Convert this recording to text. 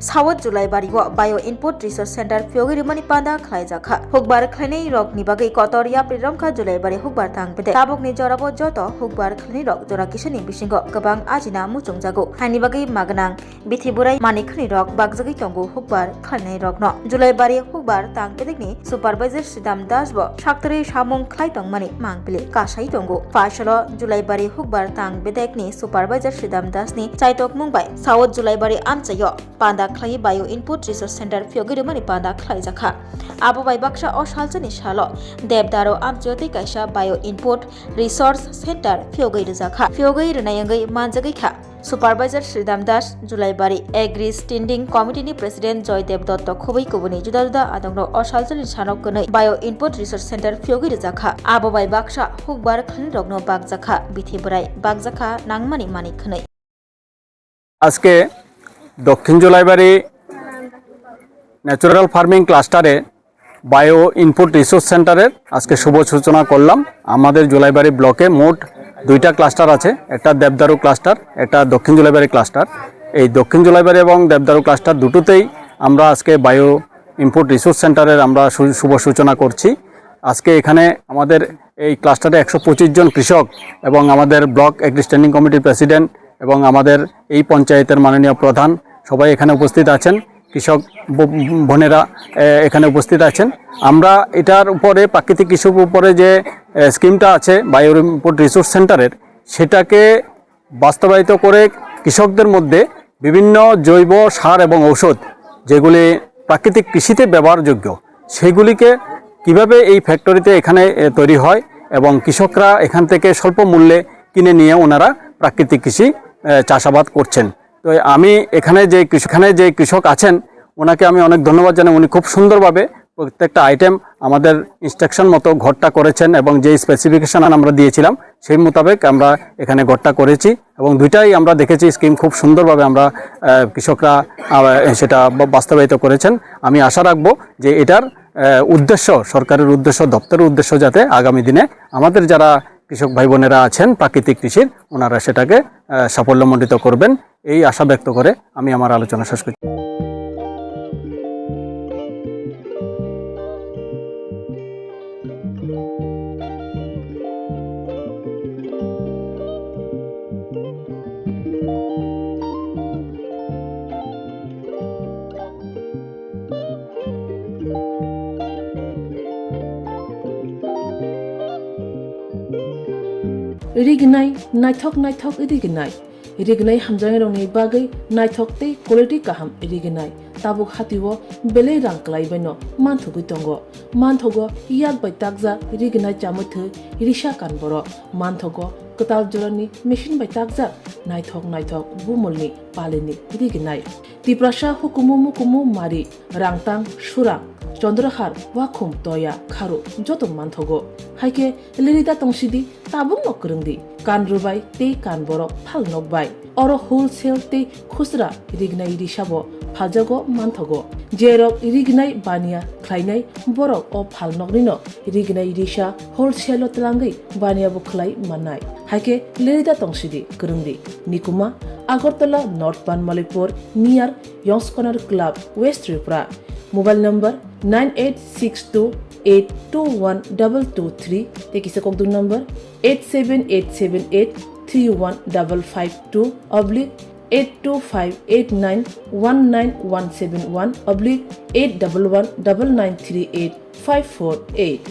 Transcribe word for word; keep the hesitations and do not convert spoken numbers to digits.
South Julaibari o Bio Input Resource Center phiyogwi rwmani panda khlaijakha. Hukbar khlainai rokni bagwi kotor yapri romkha Julaibari hukbar tang bedek. Tabukni jorabo joto hukbar khlainai rok jora kisani bisingo kwbang ajina muchungjago. Haini bagwi magwnang bithi burai manikhwni rok bakjagwi tongo hukbar khlainai rokno. Julaibari hukbar tang bedekni supervisor Sridham Das bo saktwrwi samung khlai tongmani mangpili kasai tongo. Phaisalo Julaibari hukbar tang bedekni supervisor Sridham Das ni chaitok mung bai South Julaibari amchaio panda khlai Bio Input Resource Center phiyogwi rwmani panda khlaijakha. Abo bai baksa o salsani salo Debdaro amchaio tei kaisa Bio Input Resource Center phiyogwi rwjakha. Phiyogwi rwnai wngwi manjagwi kha. Supervisor Sridham Das, Julaibari Agri Standing Committee ni President Joydev Dotto khubui kubuni juda juda adongrok o salsani sanok kwnwi Bio Input Resource Center phiyogwi rwjakha. Abo bai baksa hukbar khlainai rokno bakjakha, bithi bwrai bakjakha nangmani mani khwnwi. আজকে দক্ষিণ Julaibari natural farming ক্লাস্টারে bio input resource সেন্টারের আজকে শুভ সূচনা করলাম। আমাদের জুলাইবাড়ি ব্লকে মোট দুইটা ক্লাস্টার আছে, একটা দেবদারু ক্লাস্টার, একটা দক্ষিণ জুলাইবাড়ি ক্লাস্টার। এই দক্ষিণ জুলাইবাড়ি এবং দেবদারু ক্লাস্টার দুটোতেই আমরা আজকে বায়ো ইনপুট রিসোর্স সেন্টারের আমরা শু-, শুভ সূচনা করছি। আজকে এখানে আমাদের এই ক্লাস্টারে একশো পঁচিশ জন কৃষক এবং আমাদের ব্লক এগ্রি স্ট্যান্ডিং কমিটির প্রেসিডেন্ট এবং আমাদের এই পঞ্চায়েতের মাননীয় প্রধান সবাই এখানে উপস্থিত আছেন। কৃষক ব-, বোনেরা, এ, এখানে উপস্থিত আছেন। আমরা এটার উপরে, প্রাকৃতিক কৃষির উপরে যে, এ, স্কিমটা আছে বায়ো ইনপুট রিসোর্স সেন্টারের, সেটাকে বাস্তবায়িত করে কৃষকদের মধ্যে বিভিন্ন জৈব সার এবং ঔষধ, যেগুলি প্রাকৃতিক কৃষিতে ব্যবহারযোগ্য, সেগুলিকে কিভাবে এই ফ্যাক্টরিতে এখানে, এ, তৈরি হয় এবং কৃষকরা এখান থেকে স্বল্প মূল্যে কিনে নিয়ে ওনারা প্রাকৃতিক কৃষি, এ, চাষাবাদ করছেন। তো আমি এখানে যে কৃষ-, এখানে যে কৃষক আছেন, ওনাকে আমি অনেক ধন্যবাদ জানাই। উনি খুব সুন্দরভাবে প্রত্যেকটা আইটেম আমাদের ইনস্ট্রাকশন মতো ঘরটা করেছেন এবং যে স্পেসিফিকেশন আমরা দিয়েছিলাম, সেই মোতাবেক আমরা এখানে ঘরটা করেছি এবং দুইটাই আমরা দেখেছি স্কিম খুব সুন্দরভাবে আমরা, আহ, কৃষকরা, আহ, সেটা বা-, বাস্তবায়িত করেছেন। আমি আশা রাখবো যে এটার, আহ, উদ্দেশ্য, সরকারের উদ্দেশ্য, দপ্তরের উদ্দেশ্য যাতে আগামী দিনে আমাদের যারা কৃষক ভাই বোনেরা আছেন প্রাকৃতিক কৃষির, ওনারা সেটাকে, আহ, সাফল্যমণ্ডিত করবেন, এই আশা ব্যক্ত করে আমি আমার আলোচনা শেষ করছি। Rignai, naithok naithok rignai. Rignai hamjaknairokni bagwi naithok tei quality kaham rignai. Tabuk hatio belai rang kwlaibaino manthogwi tongo. Manthogo yak bai takjak rignai chamwi thwi risa kan borok. Manthogo kwtal jorani machine bai takjak naithok naithok bumulni palini rignai. Tiprasa hukumu mukumu mari, Rangtang, Surang, Chondrahar, Wakhum, Toya, Kharu joto manthogo. Haikhe lirida tongsidi, tabukno kwrwngdi. Kan rwbai tei kan borok phalnok bai. Oro wholesale tei khusra rignai risabo phaljago manthogo. Jerok rignai baniya khlainai borok o phalnoknino rignai risa wholesale-o twlangwi baniya bo khlai mannai. Haikhe lirida tongsidi, kwrwngdi. Nikuma, Agartala North Banmalipur, near Yongs Corner Club, West Tripura. Mobile number nine eight six two eight two one double two three, tei kisa kokduk number eight seven eight seven eight three one double five two oblique eight two five eight nine one nine one seven one oblique eight double one double nine three eight five four eight.